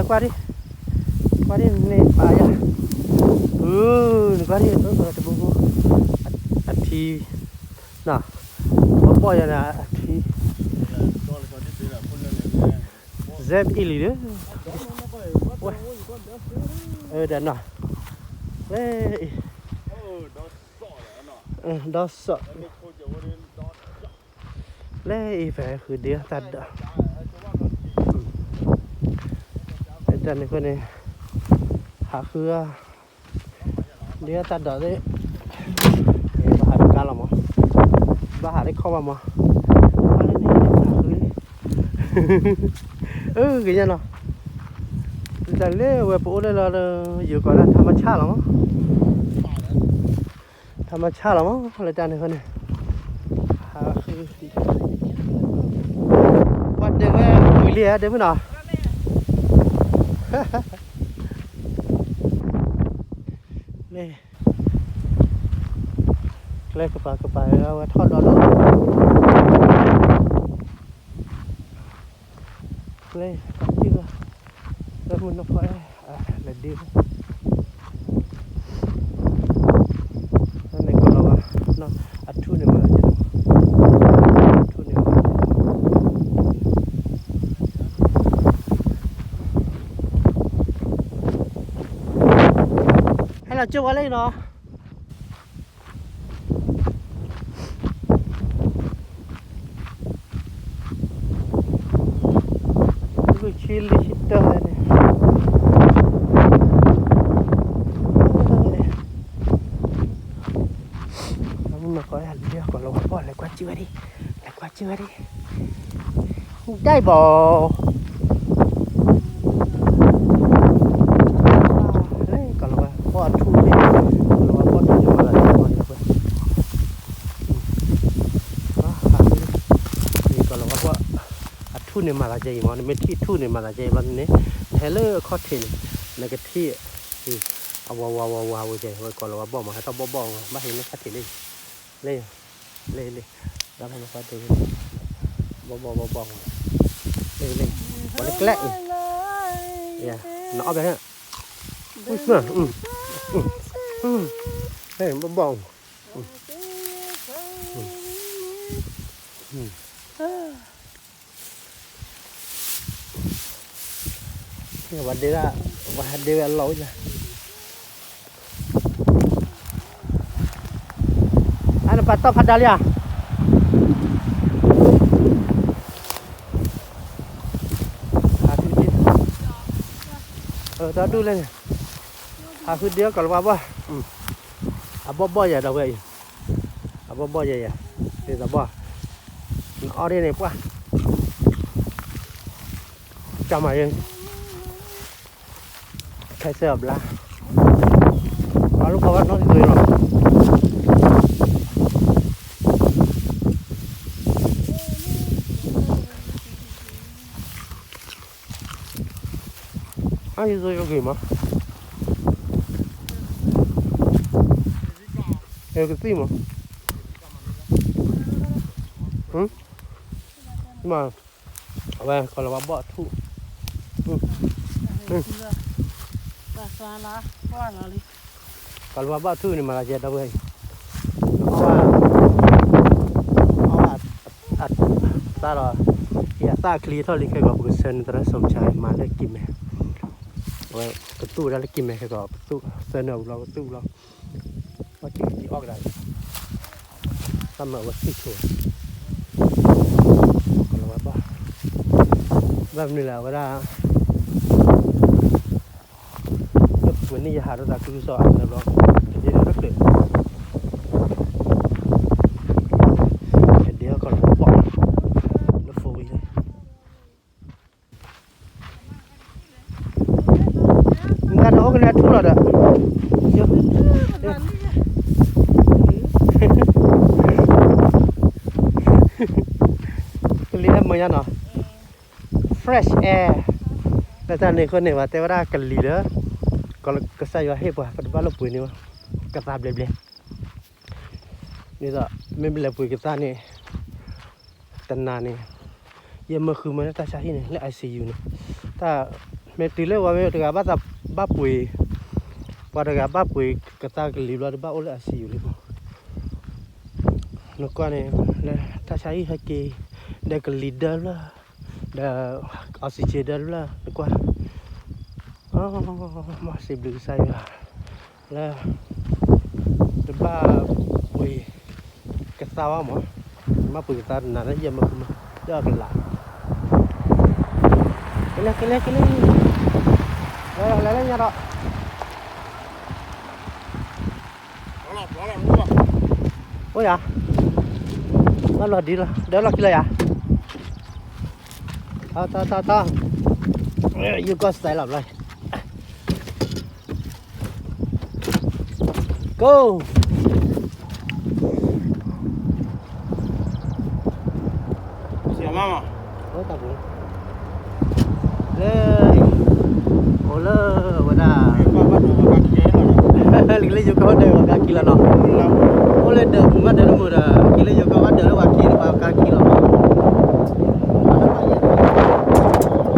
ကွၢ်ဒံ, ကွၢ်ဒံန့ၣ်ပာ်ယၤ, အု, နကွၢ်ဒံ, တဘိဘိ, အထံ, နီၤ, ပဘီၣ်ယၤန့ၣ်အထံ, စဲအံၤလံဒီး, ဝဲ, အၢ ဒီးနီၤ, လၢအံၤ, ဒီးစီၤ လၢအံၤဖဲဃုဒ့တၢ်ဒီး, တၢ်န့ၣ်ဃိန့ၣ်, ဟးဃု, ဒ့တၢ်ဒီးသ့ၣ်, ဘၣ်ဟးတကါလီၤမး, ဘၣ်ဟးတခီဘၣ်မး, ဘၣ်လၢန့ၣ်ဟးဃု, အၢ ကညါနီၤ, တၢ်လၢဝဲပအိၣ်လၢလီၤဒီး, ယိၤကီးလၢထးမဆၣ်လီၤမး ထးမဆၣ်လီၤမး လၢတၢ်န့ၣ်ဃိန့ၣ်, ဟးဃု, ပှၤဒဲးဝဲဝံၤလံဧါ ဒဲးမုၣ်နီၤ, လၢ, ကျဲကပၤကပၤဝဲထီၣ်ဒီးလီၤ, ကျဲကပၤကပၤ, လၢမုၢ်နီၢ်ဖီအဲၣ်, လဲၤဒ့, န့ၣ်ကီးလီၤဘၣ်, အထူၣ်န့ၣ်မၤလီၤကဲ, အထူၣ်န့ၣ်မၤလီၤကဲ, ဟဲလီၤကၠိဝဲလၢအံၤနီၤ ဆံလံဆံတၢန့ၣ်, မုၢ်နီၢ်ကီး လဲၤကီးလီၤဝဲပီၢ် လဲၤကွၢ်ကၠိဝဲဒၣ်, လဲၤကွၢ်ကၠိဝဲဒၣ်, ဒၣ်ဘီ လၢကီးလီၤဝဲပီၢ်အထူၣ်န့ၣ်, ကီးလီၤဝဲပီၢ်ထူၣ်န့ၣ်မၤလီၤကဲမး ယဝဲ, ကီးလီၤဝဲပီၢ်အထူၣ်န့ၣ်မၤလီၤကဲအံၤမး နမ့ၢ်ထံၣ်ထူၣ်န့ၣ်မၤလီၤကဲအံၤဘျီန့ၣ်, နဟဲလၢအခီၣ်ထံးန့ၣ်, နကထံၣ်, အဝၤဝၤဝၤဝၤဝဲကဲ ဝဲကီးလီၤဝဲပီၢ်မး ဟဲထီၣ်ဘီၣ်ဘီၣ်ဝဲ ဘၣ်ဟဲလၢခီၣ်ထံးလၢ, လၢ လ့လ့, ဒီးဖဲမၤဖီဒ့, ဘီဘီဘီဘီ, လ့လ့, ပှၤလၢကျဲအံၤ, နအီၣ်ဘဲ, ဘီဘီ, ဝဲဒ့ဒၣ်, ဝဲဒ့ဝဲအလီၢ်အိၣ်ယၤ အနပာ်တီၢ်ဖးဒါလံဧါ, ဟးဃုဒ့, ဒီဒူၣ်လဲၣ်န့ၣ်, ဟးဃုဒ့ကီးလီၤဝဲဘီၣ်, အဘီၣ်ဘီၣ်ယၤဒီးဝဲအံၤ, အဘီၣ်ဘီၣ်ယၤယၤ, ဒ်သိးဘီၣ်, နအီၣ်ဒ်န့ၣ်ပှၢ်, ကမၤယဲ ခဲစဲအဘျါ, အလိၣ်ကီးဘၣ်နီတဂ့ၤလီၤ, အယသိယဂ့ၤမး, ကသံၣ်မး, မး, အဝဲကီးလီၤဝဲဘီၣ်အထူၣ်, ကီးလီၤဝဲဘီၣ်အထူၣ်န့ၣ်မၤလီၤကဲဒီပုၢ်ဝဲၢ်အံၤ, အီၣ်ဘၣ်, အီၣ်ဘၣ်, အသၣ်ဒီး, ယသၣ်ချံထီၣ်လံခဲကီး ပကဆၢနသရၣ်စီၤမဆါမၤလၢကံၢ်မဲ, အဝဲကသူၣ်ဝဲဒၣ်လၢကံၢ်မဲခဲကီး ကသူၣ်ဆၢနၢ်ဝံၤလီၤ ကသူၣ်ဝံၤလီၤ, ဘၣ်က့ၤက့ၤအီၣ်ကဒါ, တၢ်မၤဝဲသ့ၣ်ဆိ, ကီးလီၤဝဲဘီၣ်, ဘၣ်မနုၤလဲၣ်အဝဲဒၣ် လၢပှဲၤန့ၣ်ယဟးဒီးသးခုကစီၣ်အါန့ၣ်ဘျီ, ယဒ့တဖျၢၣ်, ယဒ့အကီၢ်လီၤဘီၣ်, လၢ four wheel န့ၣ်, နတၢ်တအိၣ်ကန့ၣ်အထူၣ်လီၤဒီး, ကလံၤအဲၣ်မုၢ်ညါနီၤ fresh air လၢတၢ်န့ၣ်အဃိန့ၣ် ပှၤတဲဝဲဒၣ်ကလံၤလၢ ကစၢ်ယွၤဟ့ၣ်ပှၤ ပတဘၣ်လိာ်ပှ့ၤန့ၢ်ဘၣ် ကသါဘျဲဘျဲ ဒ်သိး မ့ၢ်ပလဲၤပှ့ၤကသါန့ၣ် တနၤန့ၣ် ယမ့ၢ်ဃုမၤလၢတၢ်ဆါဟံၣ်န့ၣ် လၢ I C U န့ၣ် တၢ် မ့ၢ်တုၤလၢဝဲမ့ၢ်တဂၤဘၣ်သးဘၣ်ပှ့ၤ, ပှၤတဂၤဘၣ်ပှ့ၤကသါကလံၤဘျီ တဘၣ်အိၣ်လၢ ICU လံမး. နကွၢ်န့ၣ် လၢတၢ်ဆါဟံၣ်ဟဲက့ၤ ဒီးကလံၤဒၢဖျၢၣ် ဒီး oxygen ဒၢဖျၢၣ် နကွၢ် မ့ၢ်စံးဘျုးကစၢ်ယွၤ လၢ တဘၣ်ပှ့ၤကသါဘၣ်မး, တဘၣ်ပှ့ၤကသါတနၤလၢယဲၢ်မၢဃုမၢ, လၢအကလး, ကလဲၤ ကလဲၤ ကလဲၤ, လဲၤ လဲၤ လဲၤညါဒီး အိၣ်ယၤ, ဘၣ်လီၤဒံလီၤ, ဒီးလီၢ်ခံလီၤယၤ, ထီ ထီ ထီ ထီ, ယကီၢ်စဲးလီၤဘျီ, go. ဆရာမမ လၢ အိၣ်လၢဝဲဒၣ် လၢယိၤကီၢ်ဘၣ်ဒၢးဝဲကါခံလီၤနီၤ, အိၣ်လၢဒၢးပူၤဘၣ်ဒၢးတမုာ်ဒီး က့ၤလၢယိၤကီၢ်ဘၣ်ဒၢးလၢဝၤခံ ဘၣ်ကါခံလီၤ, ဘၣ်ဒၢး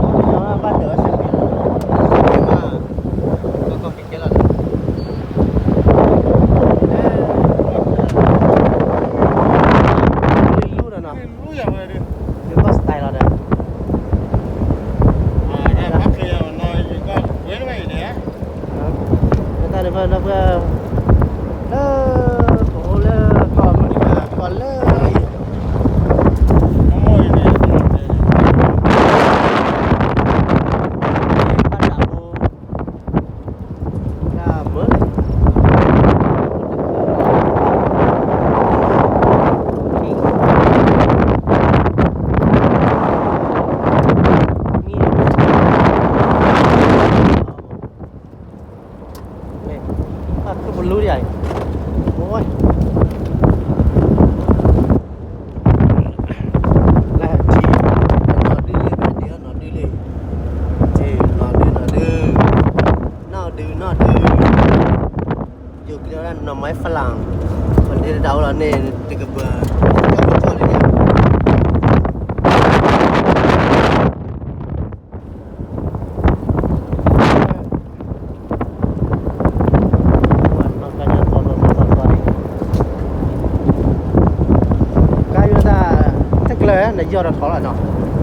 ဝဲစဲးဖဲလီၤ, ကီၢ်ကီၢ်ကဲလီၤ လၢလူဒီးနီၤ, ယကီၢ် style လီၤဒီး, တၢ်န့ၣ်ဖဲနီၤဖဲ လၢ ပအိၣ်လၢကီၢ်အမဲရကၤ ကီၢ်လၢ ဘၣ်တၢ်ဖိ တၢ်မၢ ဘၣ်ခုပလူဒ်အံၤ, အိၣ် လၢထံ နီၢ်ဒုလံ ဖဲဒုနီၢ်ဒုလံ, နီၢ်ဒု နီၢ်ဒု, နီၢ်ဒု နီၢ်ဒု, ယိၤကလံၤဝဲဒၣ် နီၢ်မီၤဖလၢ်, ပဒ့တၢ်အိၣ်လီၤန့ၣ် တကပၤ ကၠီကၠီလံ ကါယွၤတၢ် တကျၢၤ နယီၢ်ဒီးထီလီၤနီၤ,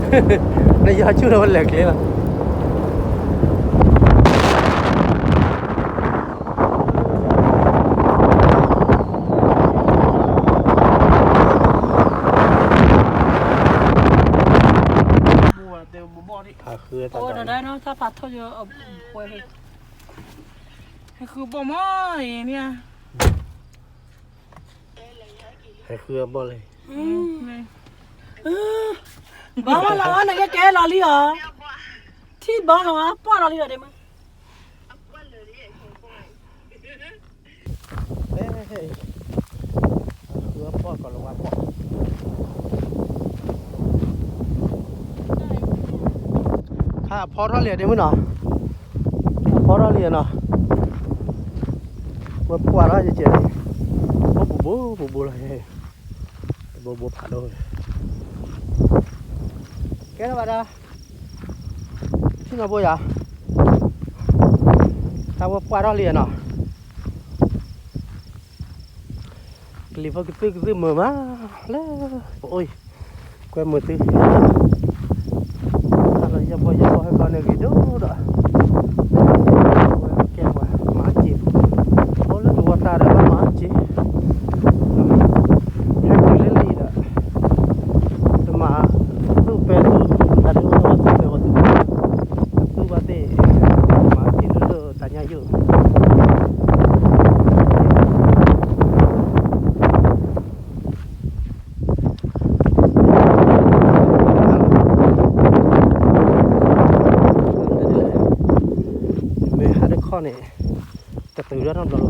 နယီၢ်ဆူၣ်ဒီးဝဲလဲၤကျဲလီၤ. ဟဲဃုအဘီၣ်လၢ ဘီလီၤ နကကဲလီၤလံအီၤ, ထံဘီလီၤ ပှၢ်လီၤလံဒီးဒ့မုၢ် ဃုအပီၢ်ကီးလီၤဝါပီၢ်, ခါအဖီထီၣ်လံဒ့မုၢ်နီၤ, အဖီထီၣ်လံနီၤ, ဝဲပှၢ်ထီၣ်ယကဲးလံ, အိၣ်ဘူးဘူးဘူးဘူးလီၤ, တဘိဘိဖးဒိၣ်, ကဲထီၣ်ဘၣ်ဒီး ထံၣ်နီၤဘိယၤ, တၢ်ဝဲပှၢ်ထီၣ်လံနီၤ, ကလံၤဖိကသုၣ်ကသုၣ်မုာ်မး, လၢပအိၣ်အံၤ, ကွဲမုာ်သု, တၢ်လီၤယဲၢ်ဘီယဲၢ်ဘီဟဲကီန့ၣ်ဂ့ၤဒိၣ်ဒီး, ဝဲကဲပှၤမၤအီၣ်က့ၤ, အိၣ်လၢတဝီတၢ်ဒီးဘၣ်မၤအီၣ်က့ၤ, ဟဲတုၤလၢလံဒီး တမၤသူၣ်ပဲသူၣ် အဒုးအိၣ်ထီၣ်ဝဲသူၣ်ပဲဝဲသူၣ်, သူၣ်ဘၣ်သ့ၣ်, မၤက့ၤဒိၣ်ဒိၣ်တၢ်ညၣ်ယိၣ်, မ့ၢ်ဟးဒၣ်ခီၣ်န့ၣ် တတုၤဒၣ်နီတဘျီလီၤ,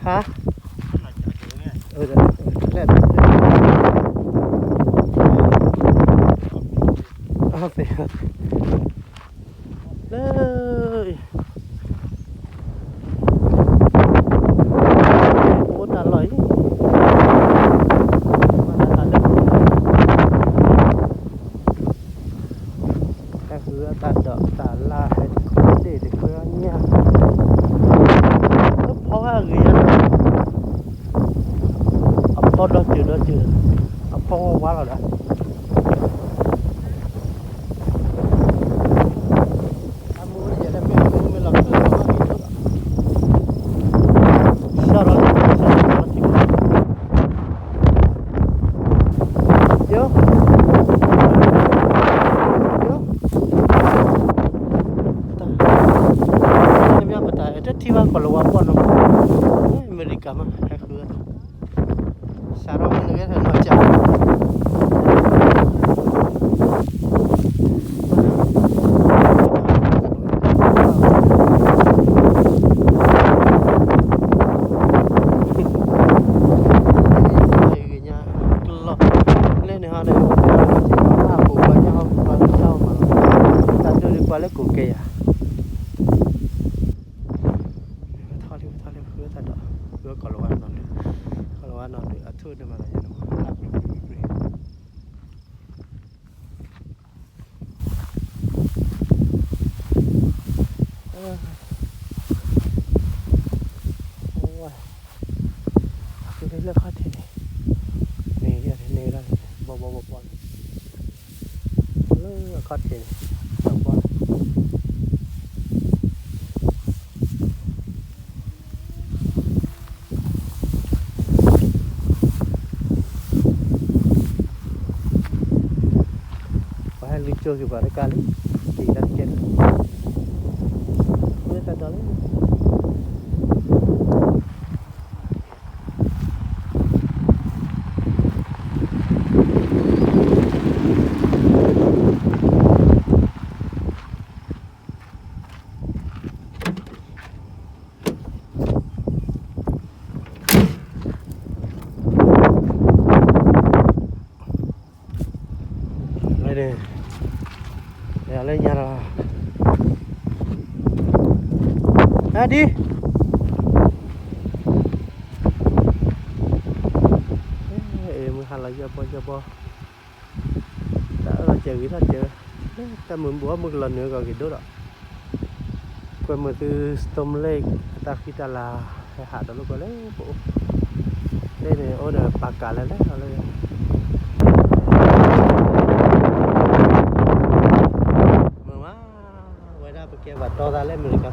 ဟါ, လၢ အိၣ်တၢ်လီၢ်အံၤ, ဘၣ်တၢ်လၢ ပ ဟဲဃုအတၢ်ဒီးတၢ်လၢဟဲတခိၣ်ဒ့ၣ်တခွဲအညၣ်, လၢဖီဂၤဂ့ၤညါ, အဖီဒီစၢၤဒီစၢၤ, အဖီဝါဝါလီၤဒီး အမူယဲလၢမ့ၢ်မ့ၢ်လီၤ ဒီး တၢ် တမ့ၢ်ပတၢ်အဲၣ်တထံၣ်ဘၣ်ကီၢ်လၤဝါပှၢ်နီၤ, အမဲရကၤမး ဟဲဃုအတၢ်, စးထီၣ်မ့ၢ်နဂဲၢ်ထီၣ်နီၢ်ကၠး ဂ့ၤညါ ကလီၤ လၢန့ၣ်ဟီဒီး ပှၤတၢ်လၢပှၤစ့ၢ်ကီး အပူၤပှၤညၣ်ဟီပူၤပှၤကစၢ်ဟီမးလီၤ, တၢ်ဒိၣ်ဒံးပှၤလၢကိးကဲယၤ, ထီၣ်လံ ထီၣ်လံ ဃုတၢ်ဒီး ဃုကီၢ်လၤဝါနီၢ်ဒုး, ကီၢ်လၤဝါနီၢ်ဒုး အထူၣ်န့ၣ်မးလီၤယၤန့ၣ် လၢပျံၤပျံၤပျံၤ အဝဲ လၢခီၣ်ထံးန့ၣ် န့ၣ် န့ၣ် ဘီဘီဘီဘီန့ၣ် လၢအခီၣ်ထံးန့ၣ် ဘီဘီ ပှၤဟဲလူၤကၠိက့ၤပှၤတကးလံ, က့ၤတၢ်တကဲလံ, ဃုတၢ်ဒီးလံ လၢညါဒီး အဒံ မုၢ်ဟါလီၤယဲၢ်ဘီယဲၢ်ဘီ, တၢ်အၢၣ်လီၤစဲးဂ့ၤထီၣ်စဲး, တၢ်မုာ်ဘူးအီၣ်မုၢ်ကလီၤနုာ်ကီၢ်က့ၤဒိၣ်ဒီး, ကွဲမုာ်သု Storm Lake အတၢ်ဃံတၢ်လၤ ဟဲဟးဒီးလိာ်ကွဲလၢပအိၣ်, လၢန့ၣ်အိၣ်ဒီးပာ်ကးလၢလၢလၢ မုာ်မး, ဝဲဒၣ်ပကဲဘၣ်တီသးလၢအမဲရကၤ,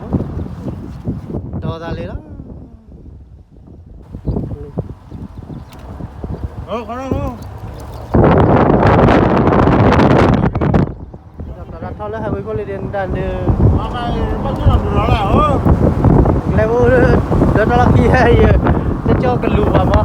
တီသးလံလီၤ. ဒီးသရၣ်ထီၣ်လၢ highway ခိၣ်လံဒ့နတၢ်ဒုး, ကျဲဖိ ဒီးတၢ်လီၢ်ခံဟဲယဲ, ကၠီကလူးဘၣ်မး